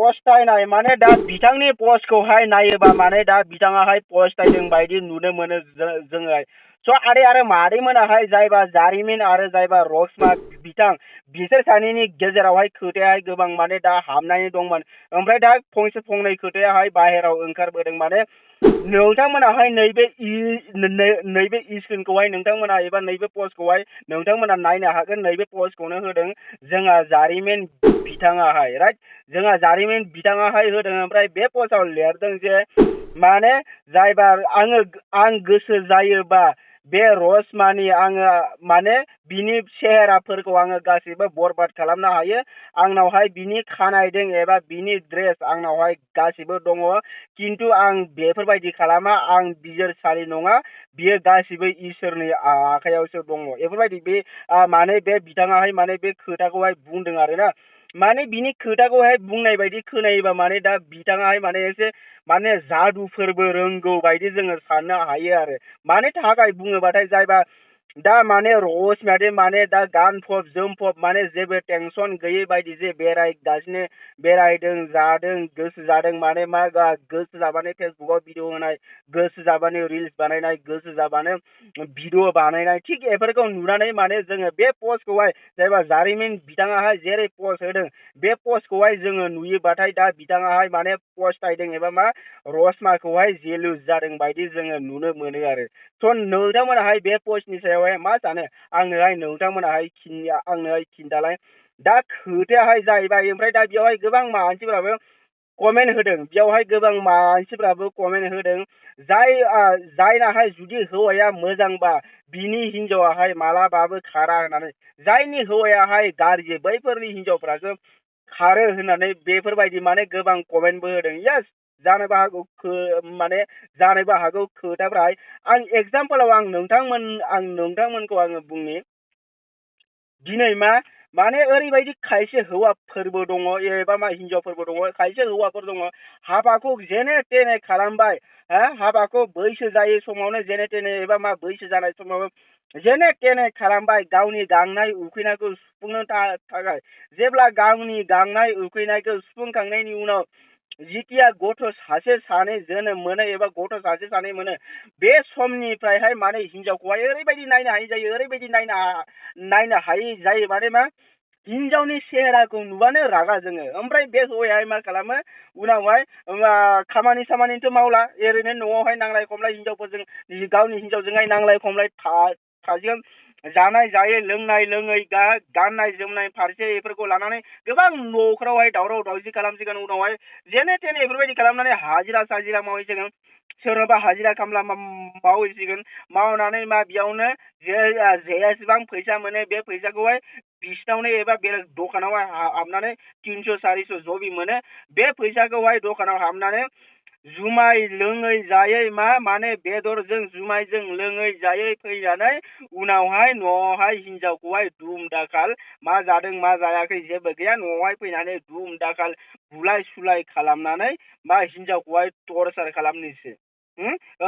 पस्टायनाय माने दा बिथांनि पस्टखौहाय नायोबा माने दा बिथाङाहाय पस्टायदों बायदि नुनो मोनो जोङो स' आरो मादैमोनाहाय जायबा जारिमिन आरो जायबा रसमा बिथां बिसोर सानैनि गेजेरावहाय खोथायाहाय गोबां माने दा हाबनानै दंमोन ओमफ्राय दा फंसे फंनै खोथायाहाय बाहेराव ओंखारबोदों माने नोंथांमोनाहाय नैबे स्क्रिनखौहाय नोंथांमोना एबा नैबे पस्टखौहाय नोंथांमोना नायनो हागोन नैबे पस्टखौनो होदों जोंहा जारिमिन बिथाङाहाय राइट जोंहा जारिमिन बिथाङाहाय होदों ओमफ्राय बे पस्टआव लिरदों जे माने जायबा आं गोसो जायोबा बे रसमानि आङो माने बिनि सेहेराफोरखौ आङो गासैबो बरबाद खालामनो हायो आंनावहाय बिनि खानायदों एबा बिनि ड्रेस आंनावहाय गासैबो दङ खिन्थु आं बेफोरबायदि खालामा आं बिजिरसालि नङा बियो गासैबो इसोरनि आखायावसो दङ बेफोरबायदि बे माने बे बिथाङाहाय माने बे खोथाखौहाय बुंदों आरोना माने बिनि खोथाखौहाय बुंनाय बायदि खोनायोबा माने दा बिथाङाहाय माने एसे माने जादुफोरबो रोंगौ बायदि जोङो साननो हायो आरो माने थाखाय बुङोबाथाय जायबा दा माने रसमादे माने दा गानफब जोमफब माने जेबो टेनसन गैयै बायदि जे बेरायगासिनो बेरायदों जादों गोसो जादों माने मा गोसो जाबानो फेसबुकाव भिडिअ होनाय गोसो जाबानो रिल्स बानायनाय गोसो जाबानो भिडिअ बानायनाय थिग बेफोरखौ नुनानै माने जोङो बे पस्टखौहाय जायबा जारिमिन बिथाङाहाय जेरै पस्ट होदों बे पस्टखौहाय जोङो नुयोबाथाय दा बिथाङाहाय माने पस्टायदों एबा मा रसमाखौहाय जेलुस जादों बायदि जोङो नुनो मोनो आरो स' नोंथांमोनाहाय बे पस्टनि सायावहाय मा सानो आंनोहाय नोंथांमोनाहाय आंनोहाय खिन्थालाय दा खोथायाहाय जाहैबाय ओमफ्राय दा बेयावहाय गोबां मानसिफोराबो कमेन्ट होदों बेयावहाय गोबां मानसिफोराबो कमेन्ट होदों जायनाहाय जुदि हौवाया मोजांबा बिनि हिनजावाहाय मालाबाबो खारा होननानै जायनि हौवायाहाय गाज्रि बैफोरनि हिनजावफ्रासो खारो होननानै बेफोरबायदि माने गोबां कमेन्टबो होदों यास जानोबो हागौ माने जानोबो हागौ खोथाफ्राहाय आं एगजामपोलाव आं नोंथांमोनखौ आङो बुंनि दिनै माने ओरैबायदि खायसे हौवाफोरबो दङ एबा मा हिनजावफोरबो दङ खायसे हौवाफोर दङ हाबाखौ जेने तेने खालामबाय हाबाखौ बैसो जायै समावनो जेने तेने एबा मा बैसो जानाय समाव जेने तेने खालामबाय गावनि गांनाय उखैनायखौ सुफुंनो थाखाय जेब्ला गावनि गांनाय उखैनायखौ सुफुंखांनायनि उनाव जिथिया गथ' सासे सानै जोनोम मोनो एबा गथ' सासे सानै मोनो बे समनिफ्रायहाय माने हिनजावखौहाय ओरैबायदि नायनो हायै जायो ओरैबायदि नायनो हायै जायो माने मा हिनजावनि सेहेराखौ नुबानो रागा जोङो ओमफ्राय बे हौवायाहाय मा खालामो उनावहाय खामानि सामानिथ' मावला ओरैनो न'आवहाय नांलाय खमलाय हिनजावफोरजों गावनि हिनजावजोंहाय नांलाय खमलाय थासिगोन जानाय जायै लोंनाय लोङै गाननाय जोमनाय फारसे बेफोरखौ लानानै गोबां न'फोरावहाय दावराव दावसि खालामसिगोन उनावहाय जेने तेने बेफोरबायदि खालामनानै हाजिरा साजिरा मावहैसिगोन सोरनोबा हाजिरा खामला मावहैसिगोन मावनानै मा बेयावनो जेसेबां फैसा मोनो बे फैसाखौहाय बिसिनावनो एबा बेलेग दखानावहाय हाबनानै 300-400 जबि मोनो बे फैसाखौहाय दखानाव हाबनानै जुमाय लोङै जायै माने बेदरजों जुमायजों लोङै जायै फैनानै उनावहाय न'आवहाय हिनजावखौहाय दुम दाखाल मा जादों मा जायाखै जेबो गैया न'आवहाय फैनानै दुम दाखाल बुलाय सुलाय खालामनानै मा हिनजावखौहाय टर्चार खालामनोसै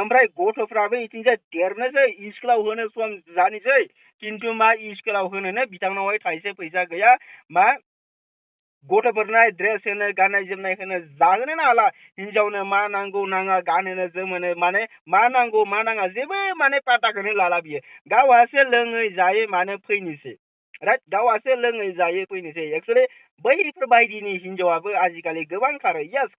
ओमफ्राय गथ'फ्राबो इथिंजाय देरनोसै स्कुलाव होनो सम जानोसै खिन्थु मा स्कुलाव होनोनो बिथांनावहाय थाइसे फैसा गैया मा गथ'फोरनो ड्रेस होनो गाननाय जोमनाय होनो जाहोनो हाला हिनजावनो मा नांगौ नाङा गानहोनो जोमहोनो माने मा नांगौ मा नाङा जेबो माने पाताखौनो लाला बियो गावहासो लोङै जायै मानो फैनोसै राइट गावहासो लोङै जायै फैनोसै एक्सुवेलि बैफोरबायदिनि हिनजावाबो आजिखालि गोबां खारो यास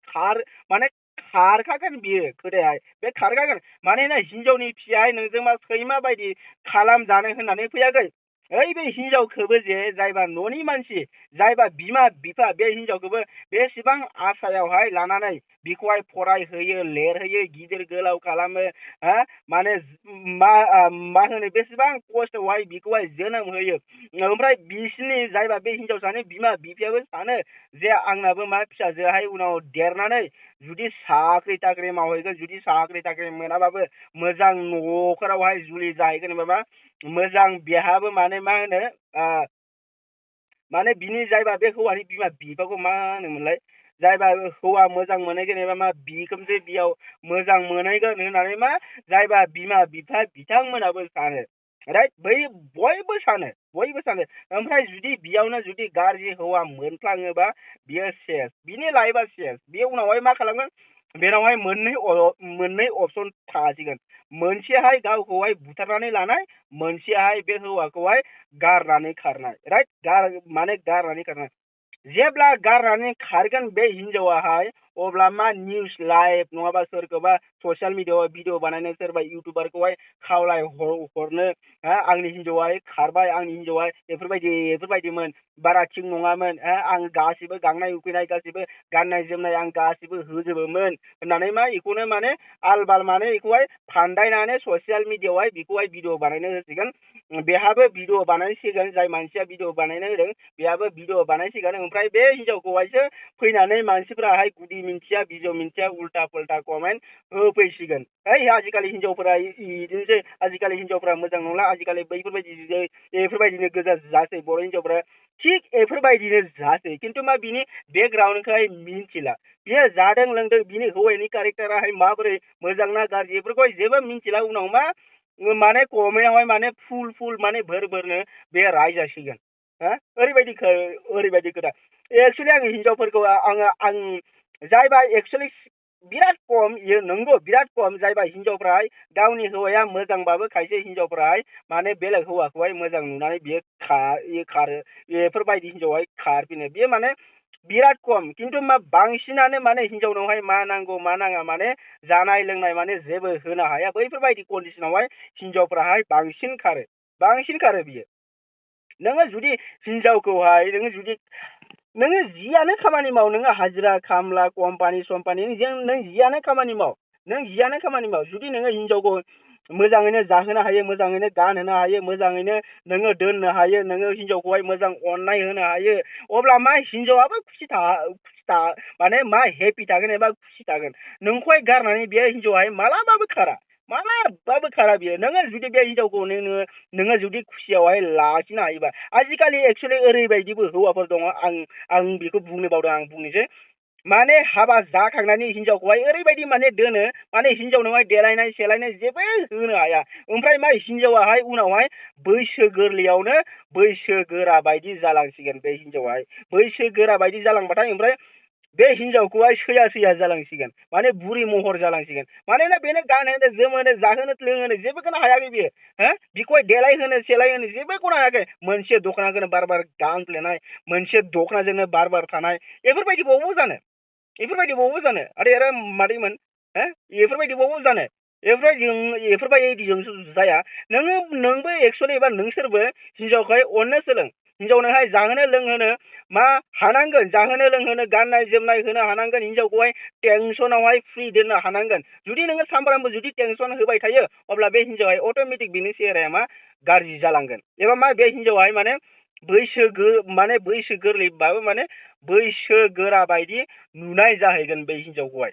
माने खारखागोन बियो खोथायाहाय बे खारखागोन मानोना हिनजावनि फिसाय नोंजों मा सैमा बायदि खालामजानो होननानै फैयाखै ओइ बे हिनजावखौबो जे जायबा न'नि मानसि जायबा बिमा बिफा बे हिनजावखौबो बेसेबां आसायावहाय लानानै बिखौहाय फरायहोयो लिरहोयो गिदिर गोलाव खालामो माने मा होनो बेसेबां खस्थ'आवहाय बिखौहाय जोनोम होयो ओमफ्राय बिसिनि जायबा बे हिनजावसानि बिमा बिफायाबो सानो जे आंनाबो मा फिसाजोहाय उनाव देरनानै जुदि साख्रि ताख्रि मावहैगोन जुदि साख्रि ताख्रि मोनाबाबो मोजां न'खरावहाय जुलि जाहैगोन एबा मोजां बेहाबो माने मा होनो माने बिनि जायबा बे हौवानि बिमा बिफाखौ मा होनोमोनलाय जायबा हौवा मोजां मोनहैगोन एबा मा बिखोमजो बियाव मोजां मोनहैगोन होननानै मा जायबा बिमा बिफा बिथांमोनाबो सानो राइट बयबो सानो ओमफ्राय जुदि बेयावनो जुदि गाज्रि हौवा मोनफ्लाङोबा बियो सेस बिनि लाइफआ सेस बे उनावहाय मा खालामगोन बेनावहाय मोननै अपसन थासिगोन मोनसेहाय गावखौहाय बुथारनानै लानाय मोनसेहाय बे हौवाखौहाय गारनानै खारनाय राइट गारनानै खारनाय जेब्ला गारनानै खारगोन बे हिनजावाहाय अब्ला मा निउस लाइभ नङाबा सोरखौबा ससियेल मिडियाआव भिडिअ बानायनो सोरबा इउटुबारखौहाय खावलाय हरनो आंनि हिनजावाहाय खारबाय आंनि हिनजावा बेफोरबायदिमोन बारा थिग नङामोन आं गासिबो गांनाय उखैनाय गासिबो गाननाय जोमनाय आं गासिबो होजोबोमोन होननानै मा बेखौनो माने आलबाल माने बेखौहाय फान्दायनानै ससियेल मिडियाआवहाय बेखौहाय भिडिअ बानायनो होसिगोन बेहाबो भिडिअ बानायसिगोन जाय मानसिया भिडिअ बानायनो होदों बेहाबो भिडिअ बानायसिगोन ओमफ्राय बे हिनजावखौहायसो फैनानै मानसिफोराहाय गुदि मिन्थिया बिजौ मिन्थिया उल्टा पुल्टा कमेन्ट होफैसिगोन आजिखालि हिनजावफोरा बिदिनोसै आजिखालि हिनजावफोरा मोजां नंला आजिखालि बेफोरबायदिनो गोजा जासै बर' हिनजावफोरा थिग बेफोरबायदिनो जासै खिन्थु मा बिनि बेकग्राउन्डखौहाय मिन्थिला बियो जादों लोंदों बिनि हौवानि कारेक्टाराहाय माबोरै मोजां ना गाज्रि बेफोरखौहाय जेबो मिन्थिला उनाव मा माने कमेन्टआवहाय माने फुल माने भोरनो बे रायजासिगोन ओरैबायदि खोथा एक्सुवेलि आङो हिनजावफोरखौ आं जायबा एक्सुवेलि बिराद खम इयो नंगौ बिराद खम जायबा हिनजावफ्राहाय गावनि हौवाया मोजांबाबो खायसे हिनजावफ्राहाय माने बेलेग हौवाखौहाय मोजां नुनानै बियो खारो बेफोरबायदि हिनजावहाय खारफिनो बियो माने बिराद खम खिन्थु मा बांसिनानो माने हिनजावनावहाय मा नांगौ मा नाङा माने जानाय लोंनाय माने जेबो होनो हाया बैफोरबायदि कन्डिसनावहाय हिनजावफ्राहाय बांसिन खारो बियो नोङो जुदि हिनजावखौहाय नोङो जियानो खामानि माव नोङो हाजिरा खामला कम्पानि नों जियानो खामानि माव जुदि नोङो हिनजावखौ मोजाङैनो जाहोनो हायो मोजाङैनो गानहोनो हायो मोजाङैनो नोङो दोननो हायो नोङो हिनजावखौहाय मोजां अननाय होनो हायो अब्ला मा हिनजावाबो माने मा हेपि थागोन एबा खुसि थागोन नोंखौहाय गारनानै बे हिनजावाहाय मालाबाबो खारा बियो नोङो जुदि बे हिनजावखौ नोङो जुदि खुसियावहाय लाखिनो हायोबा आजिखालि एक्सुवेलि ओरैबायदिबो हौवाफोर दङ आं बेखौ बुंनो बावदों आं बुंनोसै माने हाबा जाखांनानै हिनजावखौहाय ओरैबायदि माने दोनो माने हिनजावनावहाय देलायनाय सेलायनाय जेबो होनो हाया ओमफ्राय मा हिनजावाहाय उनावहाय बैसो गोरलैयावनो बैसो गोरा बायदि जालांसिगोन बे हिनजावाहाय बैसो गोरा बायदि जालांबाथाय ओमफ्राय बे हिनजावखौहाय सैया जालांसिगोन माने बुरि महर जालांसिगोन मानोना बेनो गानहोनो जोमहोनो जाहोनो लोंहोनो जेबोखौनो हायाखै बियो बिखौहाय देलायहोनो सेलायहोनो जेबोखौनो हायाखै मोनसे दख'नाखौनो बार गानफ्लेनाय मोनसे दख'नाजोंनो बार थानाय बेफोरबायदिबावबो जानो आरो मादैमोन बेफोरबायदिबावबो जानो बेफोरबायदिजोंसो जाया नोंबो एक्सुवेलि एबा नोंसोरबो हिनजावखौहाय अननो सोलों हिनजावनोहाय जाहोनो लोंहोनो मा हानांगोन जाहोनो लोंहोनो गाननाय जोमनाय होनो हानांगोन हिनजावखौहाय टेनसनावहाय फ्रि दोननो हानांगोन जुदि नोङो सानफ्रामबो जुदि टेनसन होबाय थायो अब्ला बे हिनजावहाय अट'मेटिक बिनि चेहेराया मा गाज्रि जालांगोन एबा मा बे हिनजावहाय माने बैसो गोरलैबाबो माने बैसो गोरा बायदि नुनाय जाहैगोन बे हिनजावखौहाय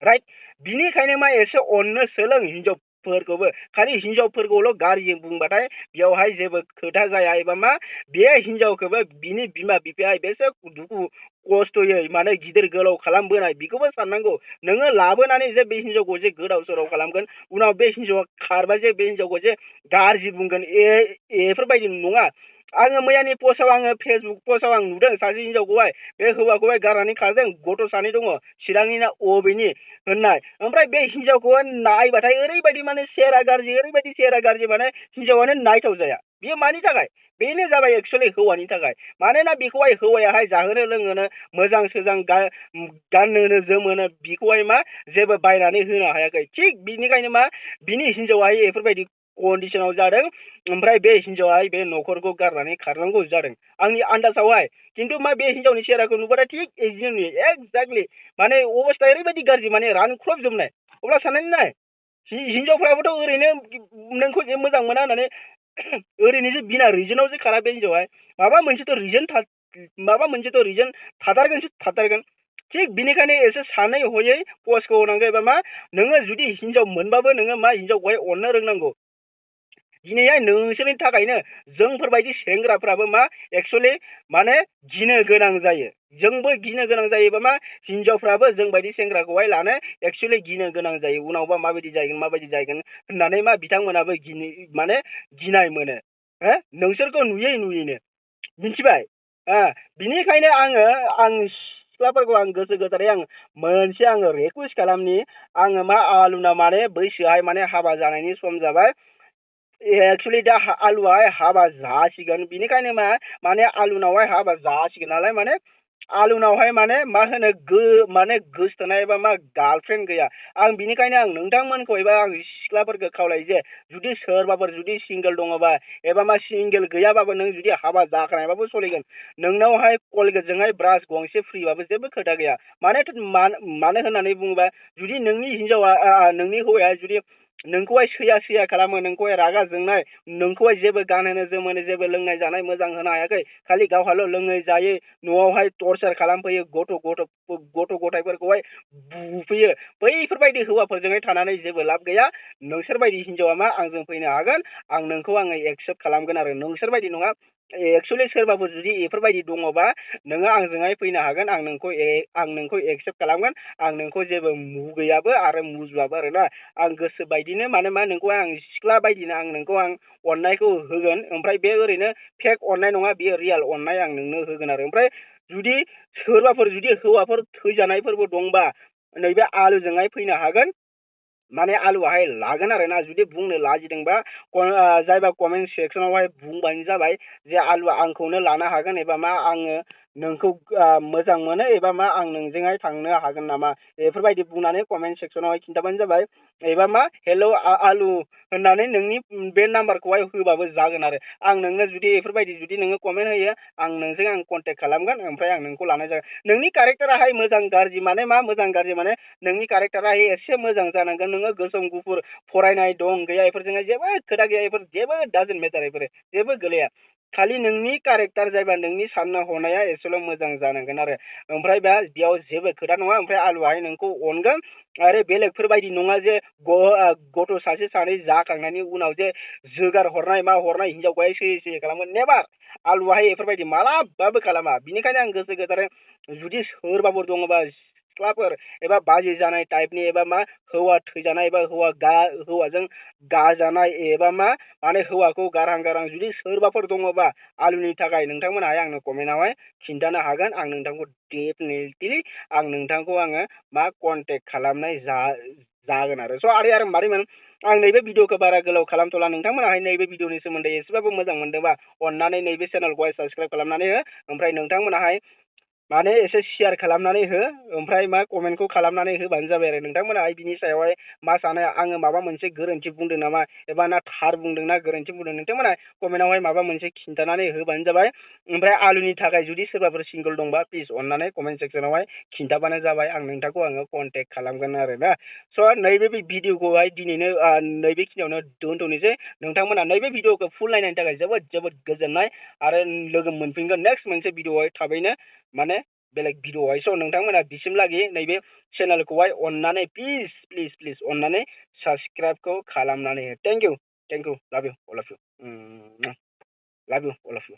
राइट बिनिखायनो मा एसे अननो सोलों हिनजावफोरखौबो खालि हिनजावफोरखौल' गाज्रि बुंबाथाय बेयावहाय जेबो खोथा जाया एबा मा बे हिनजावखौबो बिनि बिमा बिफाया बेसे दुखु खस्थ'यै माने गिदिर गोलाव खालामबोनाय बेखौबो साननांगौ नोङो लाबोनानै जे बे हिनजावखौ जे गोदाव सोराव खालामगोन उनाव बे हिनजावा खारबा जे बे हिनजावखौ जे गाज्रि बुंगोन बेफोरबायदि नङा आङो मैयानि पस्टआव आङो फेसबुक पस्टआव आं नुदों सासे हिनजावखौहाय बे हौवाखौहाय गारनानै खारदों गथ' सानै दङ चिरांनि ना अबेनि होननाय ओमफ्राय बे हिनजावखौहाय नायबाथाय ओरैबायदि माने ओरैबायदि सेहेरा गाज्रि माने हिनजावानो नायथाव जाया बियो मानि थाखाय बेनो जाबाय एक्सुवेलि हौवानि थाखाय मानोना बेखौहाय हौवायाहाय जाहोनो लोंहोनो मोजां सोजां गानहोनो जोमहोनो बेखौहाय मा जेबो बायनानै होनो हायाखै थिग बिनिखायनो मा बिनि हिनजावाहाय बेफोरबायदि कन्डिसनाव जादों ओमफ्राय बे हिनजावाहाय बे न'खरखौ गारनानै खारनांगौ जादों आंनि आन्दाजावहाय खिन्थु मा बे हिनजावनि चेहेराखौ नुबाथाय थिग एक्जेक्टलि माने अबस्थाया ओरैबायदि गाज्रि माने रानख्रबजोबनाय अब्ला साननानै नाय हिनजावफ्राबोथ' ओरैनो नोंखौ जे मोजां मोना होननानै ओरैनोसो बिना रिजनावसो खारा बे हिनजावहाय माबा मोनसेथ' रिजन थाथारगोन थिग बिनिखायनो एसे सानै हयै पस्टखौ होनांगौ एबा मा नोङो जुदि हिनजाव मोनबाबो नोङो मा हिनजावखौहाय अननो रोंनांगौ दिनैहाय नोंसोरनि थाखायनो जोंफोरबायदि सेंग्राफ्राबो मा एक्चुअलि माने गिनो गोनां जायो। जोंबो गिनो गोनां जायोबा मा हिनजावफ्राबो जोंबायदि सेंग्राखौहाय लानो एक्चुअलि गिनो गोनां जायो। उनावबा माबायदि जागोन होननानै मा बिथांमोनाबो माने गिनाय मोनो। नोंसोरखौ नुयैनो मिथिबाय। बिनिखायनो आं सिख्लाफोरखौ आं गोसो गोथारै आं मोनसे आङो रिकुवेस्ट खालामनि। आङो मा आलुना माने बैसोआहाय माने हाबा जानायनि सम जाबाय। एक्चुअलि दा आलुआहाय हाबा जासिगोन। बिनिखायनो माने आलुनावहाय हाबा जासिगोन नालाय माने आलुनावहाय मा होनो माने गोसथोनाय एबा मा गार्लफ्रेन्ड गैया। आं बिनिखायनो आं नोंथांमोनखौ एबा आं सिख्लाफोरखौ खावलायो जे जुदि सोरबाफोर जुदि सिंगेल दङबा एबा मा सिंगेल गैयाबाबो नों जुदि हाबा जाखानायबाबो सोलिगोन। नोंनावहाय कलगेटजोंहाय ब्रास गंसे फ्रिबाबो जेबो खोथा गैया। मानो होननानै बुङोबा जुदि नोंनि हिनजावा नोंनि हौवाया जुदि नोंखौहाय सैया खालामो, नोंखौहाय रागा जोंनाय, नोंखौहाय जेबो गानहोनो जोमहोनो जेबो लोंनाय जानाय मोजां होनो हायाखै, खालि गावहाल' लोङै जायै न'आवहाय टर्चार खालामफैयो, गथ' गथायफोरखौहाय बुफैयो, बैफोरबायदि हौवाफोरजोंहाय थानानै जेबो लाब गैया। नोंसोरबायदि हिनजावा मा आंजों फैनो हागोन, आं नोंखौ आङो एक्सेप्ट खालामगोन आरो। नोंसोरबायदि नङा। एक्चुअलि सोरबाफोर जुदि बेफोरबायदि दङबा नोङो आंजोंहाय फैनो हागोन, आं नोंखौ एक्सेप्ट खालामगोन। आं नोंखौ जेबो मुगैयाबो आरो मुजुआबो आरोना। आं गोसो बायदिनो माने मा नोंखौहाय आं सिख्ला बायदिनो आं नोंखौ आं अननायखौ होगोन। ओमफ्राय बे ओरैनो फेक अननाय नङा, बेयो रियेल अननाय आं नोंनो होगोन आरो। ओमफ्राय जुदि सोरबाफोर जुदि हौवाफोर थैजानायफोरबो दंबा नैबे आलुजोंहाय फैनो हागोन। माने आलुआहाय लागोन आरो ना। जुदि बुंनो लाजिदोंबा जायबा कमेन्ट सेक्सनावहाय बुंबानो जाबाय जे आलुआ आंखौनो लानो हागोन एबा मा आङो नोंखौ मोजां मोनो एबा मा आं नोंजोंहाय थांनो हागोन नामा, बेफोरबायदि बुंनानै कमेन्ट सेक्सनावहाय खिन्थाबानो जाबाय। एबा मा हेल' आलु होननानै नोंनि बे नाम्बारखौहाय होबाबो जागोन आरो। आं नोंनो जुदि बेफोरबायदि जुदि नोङो कमेन्ट होयो, आं नोंजों आं कन्टेक्ट खालामगोन। ओमफ्राय आं नोंखौ लानाय जागोन। नोंनि कारेक्टाराहाय मोजां गाज्रि माने मा मोजां गाज्रि माने नोंनि कारेक्टाराहाय एसे मोजां जानांगोन। नोङो गोसोम गुफुर फरायनाय दं गैया बेफोरजोंहाय जेबो खोथा गैया। बेफोर जेबो डाजन्ट मेटार, बेफोरो जेबो गोलैया। खालि नोंनि कारेक्टार जायबा नोंनि सानना हनाया एसेल' मोजां जानांगोन आरो। ओमफ्राय बेयाव जेबो खोथा नङा। ओमफ्राय आलुआहाय नोंखौ अनगोन आरो बेलेगफोरबायदि नङा जे गथ' सासे सानै जाखांनायनि उनाव जे जोगार हरनाय मा हरनाय हिनजावखौहाय सैयै खालामगोन। नेभार। आलुआहाय बेफोरबायदि मालाबाबो खालामा। बिनिखायनो आं गोसो गोथारै जुदि सोरबाफोर दङबा सिख्लाफोर एबा बाजि जानाय टाइपनि एबा मा हौवा थैजानाय एबा हौवाजों गाजानाय एबा माने हौवाखौ गारहां जुदि सोरबाफोर दङबा आलुनि थाखाय नोंथांमोनाहाय आंनो कमेन्टआवहाय खिन्थानो हागोन। आं नोंथांखौ डेफिनेटलि आं नोंथांखौ आङो कन्टेक्ट खालामनाय जागोन आरो। स' आरो मारैमोन आं नैबे भिडिअखौ बारा गोलाव खालामथ'ला। नोंथांमोनाहाय नैबे भिडिअनि सोमोन्दै एसेबाबो मोजां मोनदोंबा अननानै नैबे चेनेलखौहाय साबस्क्राइब खालामनानै हो। ओमफ्राय नोंथांमोनाहाय माने एसे शेयार खालामनानै हो। ओमफ्राय कमेन्टखौ खालामनानै होबानो जाबाय आरो। नोंथांमोनाहाय बिनि सायावहाय मा सानो, आङो माबा मोनसे गोरोन्थि बुंदों नामा एबा ना थार बुंदों ना गोरोन्थि बुंदों, नोंथांमोना कमेन्टआवहाय माबा मोनसे खिन्थानानै होबानो जाबाय। ओमफ्राय आलुनि थाखाय जुदि सोरबाफोर सिंगल दंबा प्लिज अननानै कमेन्ट सेक्सनावहाय खिन्थाबानो जाबाय। आं नोंथांखौ आङो कन्टेक्ट खालामगोन आरो ना। स' नैबे भिडिअखौहाय दिनैनो नैबेखिनियावनो दोनथ'नोसै। नोंथांमोना नैबे भिडिअखौ फुल नायनायनि थाखाय जोबोद गोजोननाय आरो लोगो मोनफिनगोन नेक्स्ट मोनसे भिडिअआवहाय थाबैनो माने बेलेग भिडिअआवहाय। स' नोंथांमोना बिसिमलागि नैबे चेनेलखौहाय अननानै प्लिज अननानै साबस्क्राइबखौ खालामनानै हो। थेंक इउ लाभ इउ अल अफ इउ।